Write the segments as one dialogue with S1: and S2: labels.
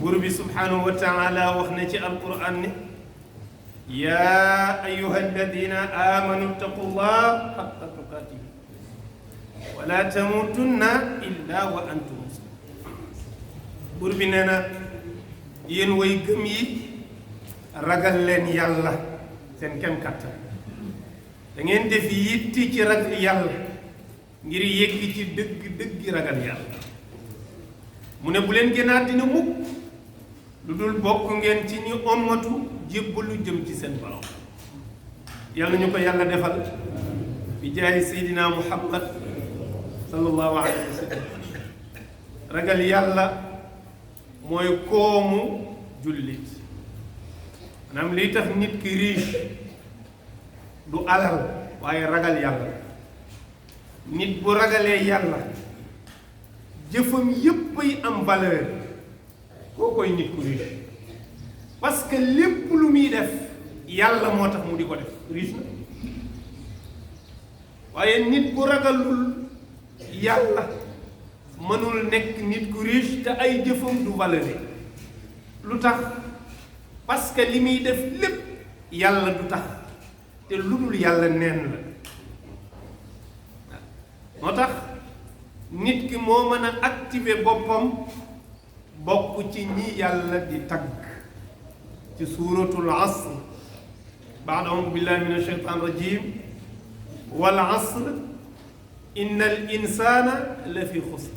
S1: buur bi subhanahu wa taala wax na ci alquran ne yaa ayuha alladina amanu ttaqullah xaqa tuqaatihi wala tamutunna illa wa antum muslimun. buur bi nee na yéen way gëm yi ragal leen yàlla seen kem kattan da ngeen def yitti ci ragal yàlla ngir yegg ci dëgg ragal yàlla. mu ne bu leen génnaat dina mukk lu dul bokk ngeen ci ñi ommatu jébbalu jëm ci seen borom. yàlla ñu ko yàlla defal bi jaay seydina muhammad sallallahu alayhi wa sallam. ragal yàlla mooy koomu jullit. maanaam liy tax nit ki riche du alal waaye ragal yàlla. nit bu ragalee yàlla jëfam yépp ay am valeur koo koy nit ku riche parce que lépp lu muy def yàlla moo tax mu di ko def riche na. waaye nit bu ragalul yàlla mënul nekk nit ku riche te ay jëfam du valeur lu tax parce que li muy def lépp yàlla du tax te lu dul yàlla neen la. moo tax nit ki moo mën a activer boppam bokk ci ñi yàlla di tagg ci suuratul asr baada audu billahi min ashaytan rajim wal asr inna al insana la fi xusr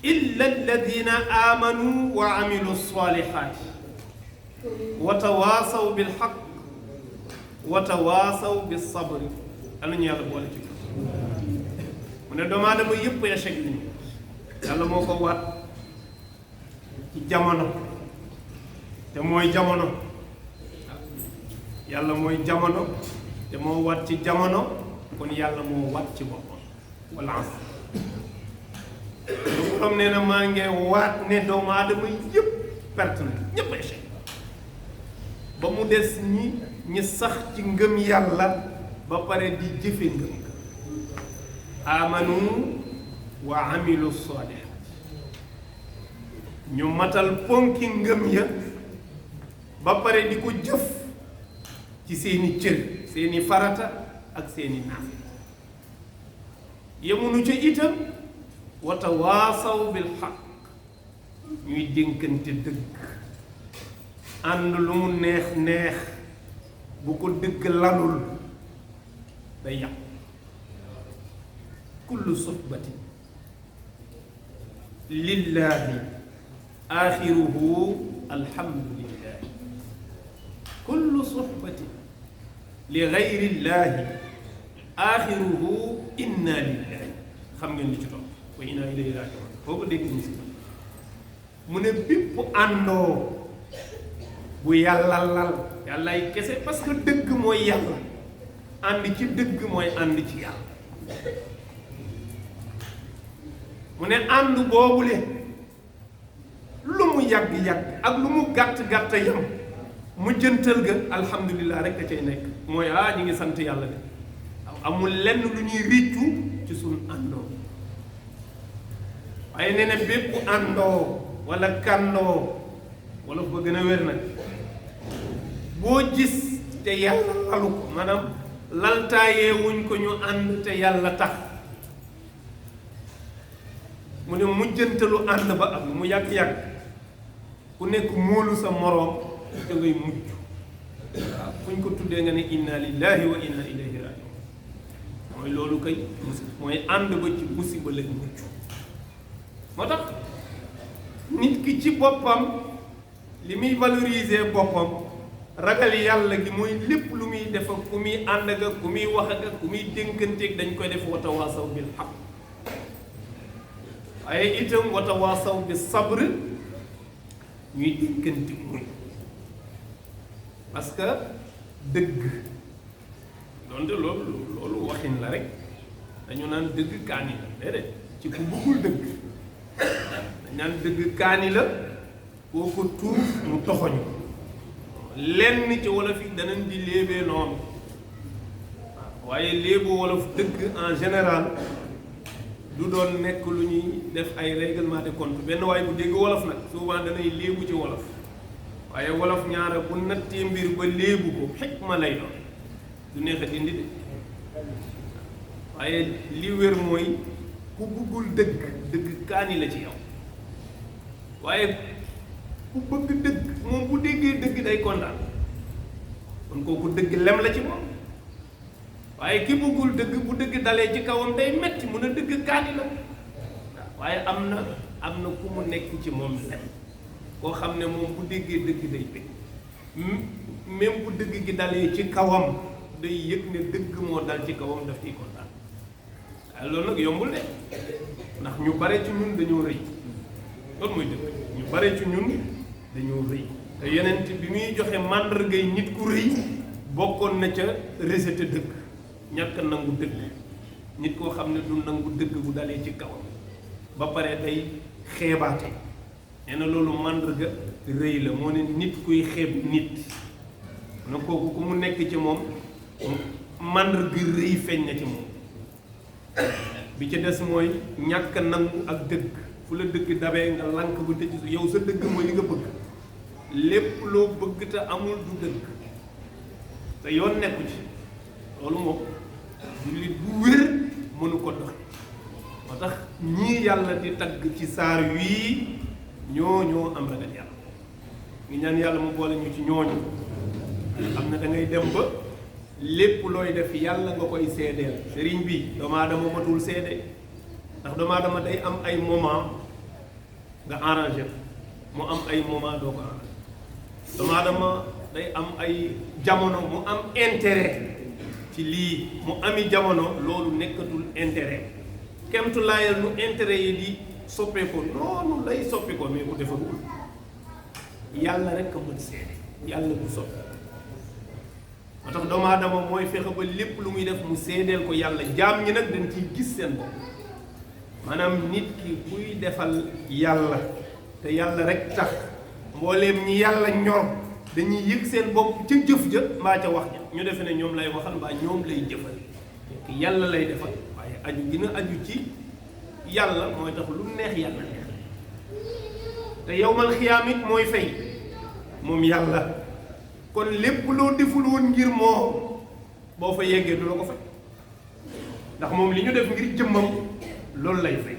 S1: illa alladina amanu wa amilu salihati wa tawasaw bil haqq wa tawasaw bis sabr. ala ñu yàlla boole ci mu ne doomu aadama yëpp échec ni yàlla moo ko waat ci jamono te mooy jamono. yàlla mooy jamono te moo waat ci jamono kon yàlla moo waat ci boppam wala asr. lu borom nee na maa ngi waat ne doomu aadama yëpp perte na ñëpp échec ba mu des ñi sax ci ngëm yàlla ba pare di jëfe ngëm amanu wa amilu salihat ñu matal ponki ngëm ya ba pare di ko jëf ci seeni cër seeni farata ak seeni naafila. yemunu ca itam wa tawaasaw bil xaq ñuy dénkante dëgg. ànd lu mu neex neex bu ko dëgg lalul day yàqu. kullu suhbatin lillahi axiruhu alhamdulillahi kullu suhbatin li gayrillahi axiruhu inna lillahi. xam ngeen li ci topp wa inna ilayhi rajiun boo ko dégg si mu ne bépp àndoo bu yàlla lal yàllaay kese parce que dëgg mooy yàlla ànd ci dëgg mooy ànd ci yàlla. mu ne ànd boobule lu mu yàgg-yàgg ak lu mu gàtt-gàtt yam mu jëntal ga alhamdulilah rek a cay nekk mooy ñu ngi sant yàlla de amul lenn lu ñuy riccu ci suñu àndoo. waaye nee na bépp àndoo wala kàndoo wala fa gën a wér nag boo gis te yàlla lalu ko maanaam laltaayee wuñ ko ñu ànd te yàlla tax mu ne mujjantalu ànd ba am mu yàgg-yàgg ku nekk móolu sa moroom te ngay mujj. waaw fu ñu ko tuddee nga ne inna lillahi wa inna ilayhi rajiun mooy loolu kay mooy ànd ba ci musiba lañ mujj. moo tax nit ki ci boppam li muy valoriser boppam ragal yàlla gi mooy lépp lu muy def ak ku muy ànd ak ku muy wax ak ku muy dénkanteeg dañ koy def wa tawaasaw bil haqq waaye itam wa tawaasaw bis sabr ñuy dénkante muñ. parce que dëgg donte loolu waxin la rek dañu naan dëgg kaani la déedéet ci ku bëggul dëgg dañ naan dëgg kaani la koo ko tuuf mu toxoñu lenn ci wolof yi danañ di léebee noonu waaye léebu wolof dëgg en général du doon nekk lu ñuy def ay règlement de compte benn waaye bu dégg wolof nag souvent danay léebu ci wolof waaye wolof ñaara bu nattee mbir ba léebu ko xikma lay doon du neex a dindi de waaye li wér mooy ku bëggul dëgg dëgg kaani la ci yow waaye ku bëgg dëgg moom bu déggee dëgg day kontaan kon kooku dëgg lem la ci moom waaye ki bëggul dëgg bu dëgg dalee ci kawam day metti mun a dëgg kaani la waaye am na ku mu nekk ci moom lem koo xam ne moom bu déggee dëgg day bëgg même bu dëgg gi dalee ci kawam day yëg ne dëgg moo dal ci kawam daf ciy kontaan waaye loolu nag yombul de ndax ñu bare ci ñun dañoo rëy loolu mooy dëgg ñu bare ci ñun dañoo rëy te yonent bi muy joxe màndargay nit ku rëy bokkoon na ca rejeté dëgg ñàkk nangu dëgg nit koo xam ne du nangu dëgg bu dalee ci kawam ba pare day xeebaate nee na loolu màndarga rëy la moo ne nit kuy xeeb nit na kooku ku mu nekk ci moom màndarga rëy feeñ na ci moom bi ci des mooy ñàkk nangu ak dëgg fu la dëgg dabee nga lànk ba tëj yow sa dëgg mooy li nga bëgg lépp loo bëgg te amul du dëgg te yoon nekku ci loolu moom jullit bu wér mënu ko dox moo tax ñii yàlla di tagg ci saar wii ñoo am ragal yàlla ngi ñaan yàlla mu boole ñu ci ñooñu am na da ngay dem ba lépp looy def yàlla nga koy seedeel sëriñ bi doomu aadama matul seede ndax doomu aadama day am ay moment nga arrangé mu am ay moment doo ko arrangé doomu aadama day am ay jamono mu am intérêt ci lii mu ami jamono loolu nekkatul intérêt kemtu laayal nu intérêt yi di soppeekoo noonu lay soppeekoo mais bu defagul yàlla rek a mën seede yàlla bu soppe moo tax doomu aadama mooy fexe ba lépp lu muy def mu seedeel ko yàlla jaam ñi nag dañ ciy gis seen bopp maanaam nit ki buy defal yàlla te yàlla rek tax mbooleem ñi yàlla ñor dañuy yëg seen bopp ca jëf ja mbaa ca wax ja ñu defe ne ñoom lay waxal mbaa ñoom lay jëfal yàlla lay defal waaye aju gën a aju ci yàlla mooy tax lu neex yàlla neex te yawmal xiyaam it mooy fay moom yàlla kon lépp loo deful woon ngir moo boo fa yeggee du la ko fay ndax moom li ñu def ngir jëmmam loolu lay fay